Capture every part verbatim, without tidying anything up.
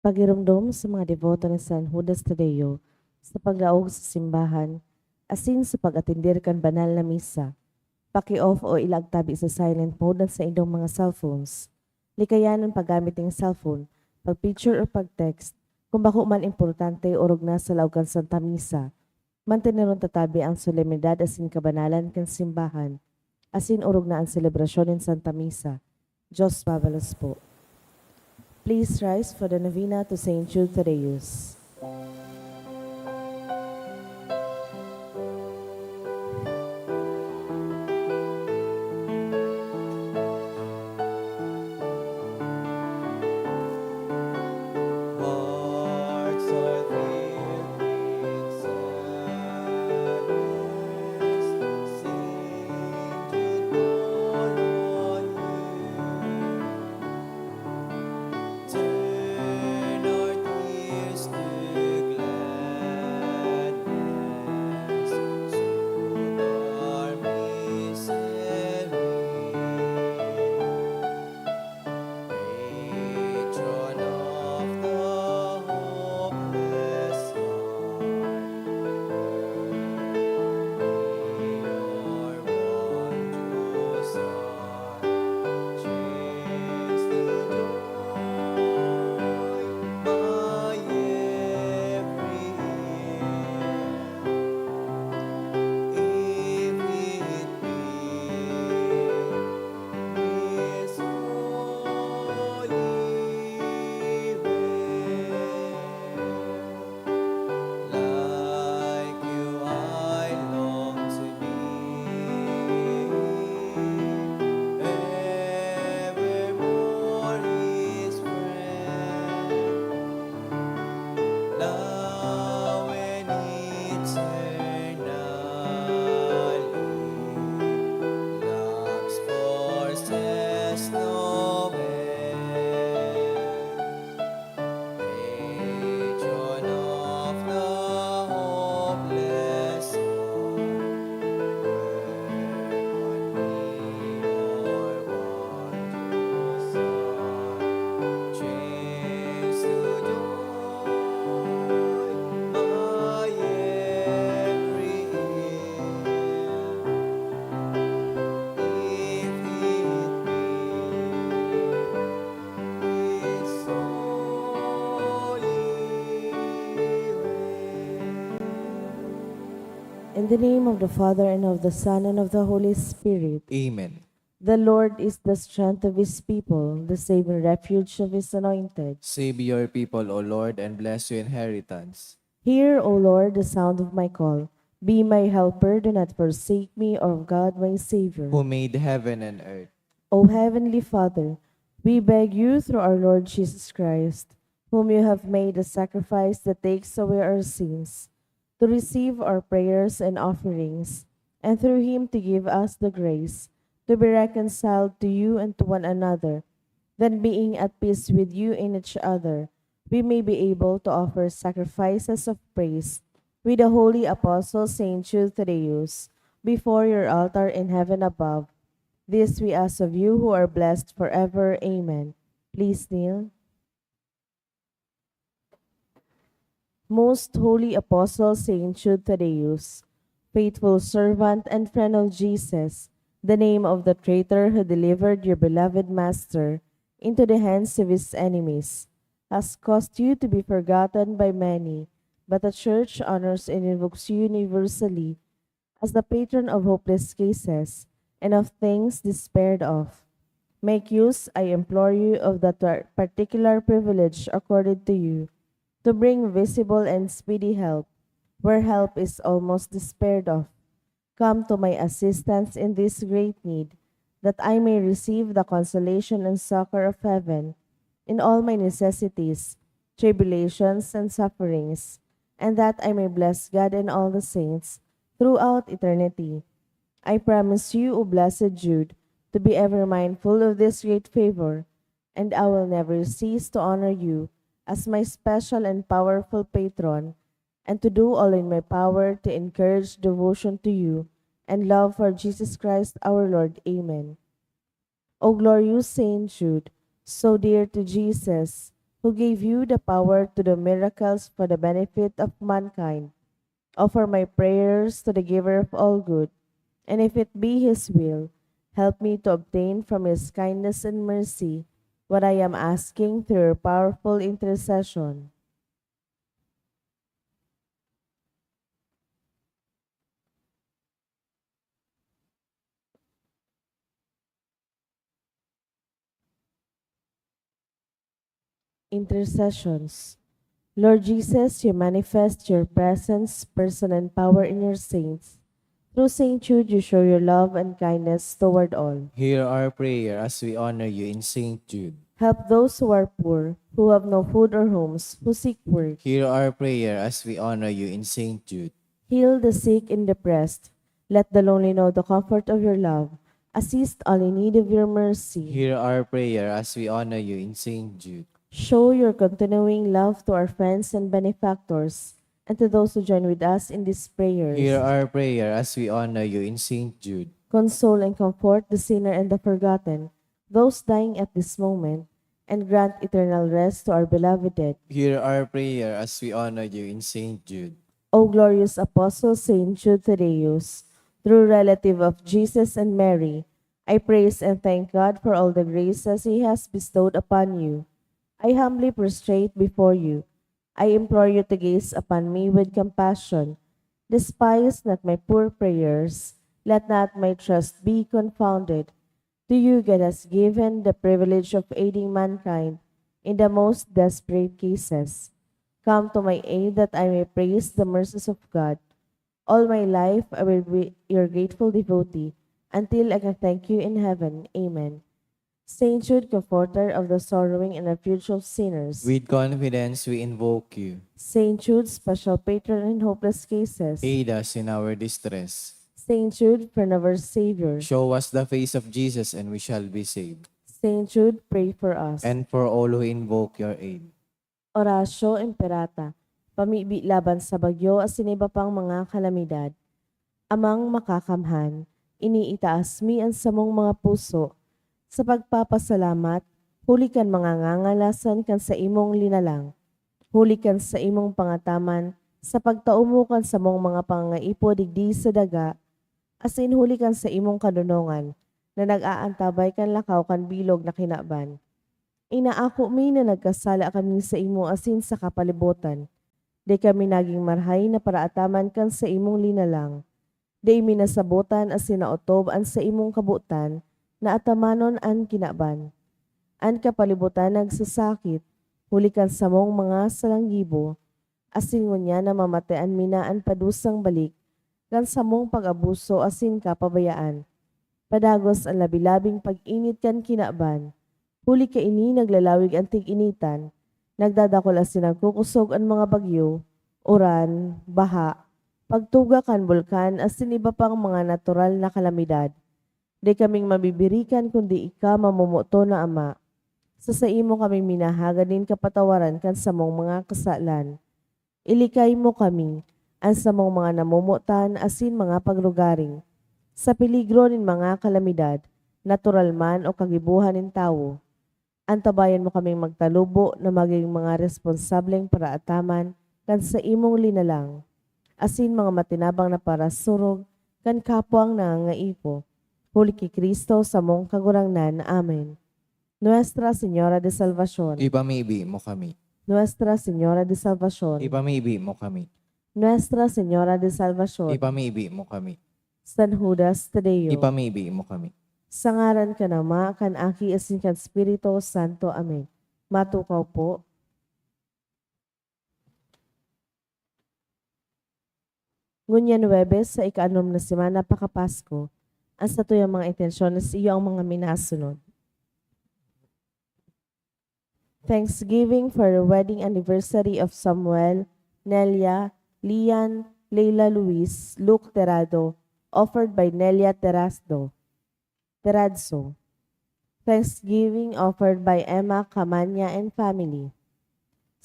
Pagiromdom sa mga deboto ni San Judas Tadeo sa paglaog sa simbahan asin sa pag-atender kan banal na misa. Paki-off o ilagtabi sa silent mode an saindong mga cellphones. Likayan an paggamit nin cellphone, pag-picture o pag-text kung bako man importante orog na sa laog kan Santa Misa. Manteneron ta tabi an solemnidad asin kabanalan kan simbahan, asin orog na an selebrasyon nin Santa Misa. Diyos mabalos po. Please rise for the novena to Saint Jude Thaddeus. In the name of the Father, and of the Son, and of the Holy Spirit. Amen. The Lord is the strength of his people, the saving refuge of his anointed. Save your people, O Lord, and bless your inheritance. Hear, O Lord, the sound of my call. Be my helper, do not forsake me, O God, my Savior. Who made heaven and earth. O Heavenly Father, we beg you through our Lord Jesus Christ, whom you have made a sacrifice that takes away our sins, to receive our prayers and offerings, and through him to give us the grace to be reconciled to you and to one another. Then, being at peace with you and each other, we may be able to offer sacrifices of praise with the holy apostle Saint Jude Thaddeus before your altar in heaven above. This we ask of you who are blessed forever. Amen. Please kneel. Most Holy Apostle Saint Jude Thaddeus, faithful servant and friend of Jesus, the name of the traitor who delivered your beloved Master into the hands of his enemies, has caused you to be forgotten by many, but the Church honors and invokes you universally as the patron of hopeless cases and of things despaired of. Make use, I implore you, of that par-, particular privilege accorded to you, to bring visible and speedy help where help is almost despaired of. Come to my assistance in this great need, that I may receive the consolation and succor of heaven in all my necessities, tribulations, and sufferings, and that I may bless God and all the saints throughout eternity. I promise you, O blessed Jude, to be ever mindful of this great favor, and I will never cease to honor you as my special and powerful patron, and to do all in my power to encourage devotion to you and love for Jesus Christ our Lord. Amen. O glorious Saint Jude, so dear to Jesus, who gave you the power to do miracles for the benefit of mankind, offer my prayers to the Giver of all good, and if it be His will, help me to obtain from His kindness and mercy what I am asking through your powerful intercession. Intercessions. Lord Jesus, you manifest your presence, person, and power in your saints. Through Saint Jude, you show your love and kindness toward all. Hear our prayer as we honor you in Saint Jude. Help those who are poor, who have no food or homes, who seek work. Hear our prayer as we honor you in Saint Jude. Heal the sick and depressed. Let the lonely know the comfort of your love. Assist all in need of your mercy. Hear our prayer as we honor you in Saint Jude. Show your continuing love to our friends and benefactors, and to those who join with us in these prayers. Hear our prayer as we honor you in Saint Jude. Console and comfort the sinner and the forgotten, those dying at this moment, and grant eternal rest to our beloved dead. Hear our prayer as we honor you in Saint Jude. O glorious Apostle Saint Jude Thaddeus, true relative of Jesus and Mary, I praise and thank God for all the graces He has bestowed upon you. I humbly prostrate before you. I implore you to gaze upon me with compassion. Despise not my poor prayers. Let not my trust be confounded. To you God has given the privilege of aiding mankind in the most desperate cases. Come to my aid that I may praise the mercies of God. All my life I will be your grateful devotee until I can thank you in heaven. Amen. Saint Jude, comforter of the sorrowing and refuge of sinners. With confidence we invoke you. Saint Jude, special patron in hopeless cases. Aid us in our distress. Saint Jude, friend of our Savior. Show us the face of Jesus and we shall be saved. Saint Jude, pray for us. And for all who invoke your aid. Oratio Imperata, pamibi laban sa bagyo asin iba pang mga kalamidad. Amang Makakamhan, iniitaas mi an samong mga puso sa pagpapasalamat huli kan mga ngangalasan kan saimong linalang, huli kan saimong pangataman sa pagtao mo kan samong mga pangangaipo digdi sa daga, asin huli kan saimong kadonongan na nag-aantabay kan lakaw kan bilog na kinaban. Inaako mi na nagkasala kami saimo asin sa kapalibotan. Dai kami nagin marahay na paraataman kan saimong linalang. Dai mi nasabotan asin naotob an saimong kabotan na atamanon an kinaban. An kapalibotan nagsasakit, huli kan samong mga salanggibo, asin ngunyan namamatean mi na an padusang balik kan samong pag-abuso asin kapabayaan. Padagos an labi-labing pag-init kan kinaban, huli kaini naglalawig an tig-initan, nagdadakul asin nagkukosog an mga bagyo, uran, baha, pagtuga kan bulkan asin iba pang mga natural na kalamidad. Dai kaming mabibirikan kundi ika, mamomoton na Ama. Sa saimo kami minahagad nin kapatawaran kan samong mga kasalan. Ilikay mo kami, an samong mga namomotan asin mga paglugaring, sa peligro nin mga kalamidad, natural man o kagibohan nin tawo. Antabayan mo kaming magtalubo na magin mga responsableng paraataman kan saimong linalang, asin mga matinabang na parasurog kan kapwang nangangaipo. Huli ki Cristo, samong Kagurangnan. Amen. Nuestra Señora de Salvacion. Ipamibi mo kami. Nuestra Señora de Salvacion. Ipamibi mo kami. Nuestra Señora de Salvacion. Ipamibi mo kami. San Judas Tadeo. Ipamibi mo kami. Sa ngaran kan Ama, kan Aki, asin kan Espiritu Santo. Amen. Matukaw po. Ngunyan Huwebes, sa ika-anom na semana pakapasko, an satuyang mga intensyones iyo ang mga minasunod. Thanksgiving for the wedding anniversary of Samuel, Nelia, Lian, Leila Luis, Luke Terado, offered by Nelia Terasdo. Teradzo. Thanksgiving offered by Emma Camania and family.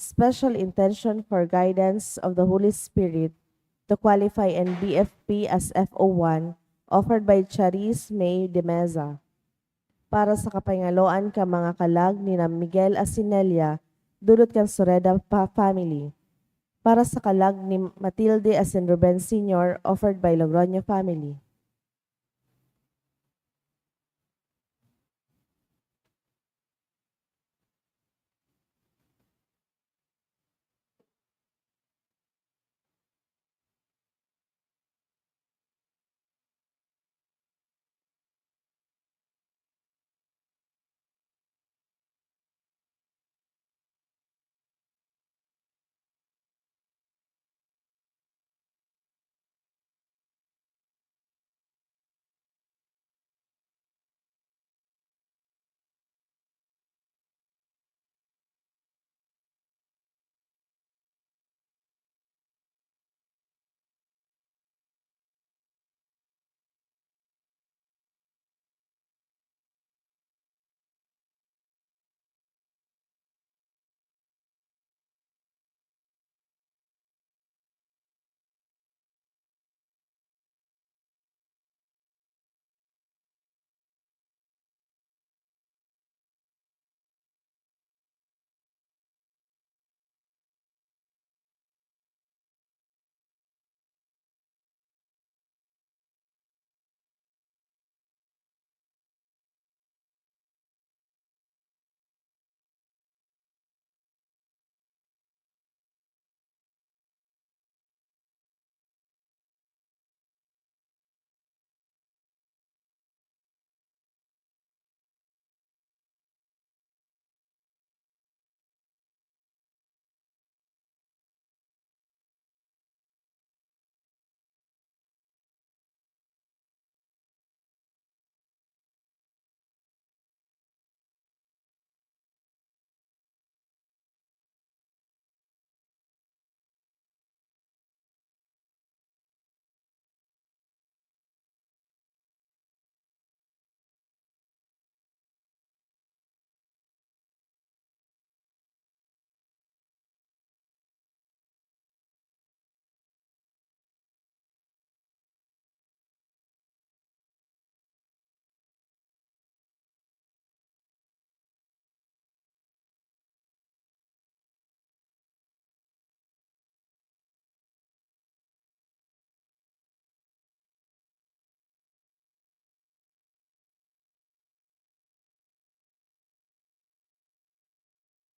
Special intention for guidance of the Holy Spirit to qualify N B F P as F O one, offered by Charis May de Meza. Para sa kapahingaloan kan mga kalag nina Miguel asin Nelia, dulot kan Sureda pa family. Para sa kalag ni Matilde asin Ruben Senior, offered by Logroño family.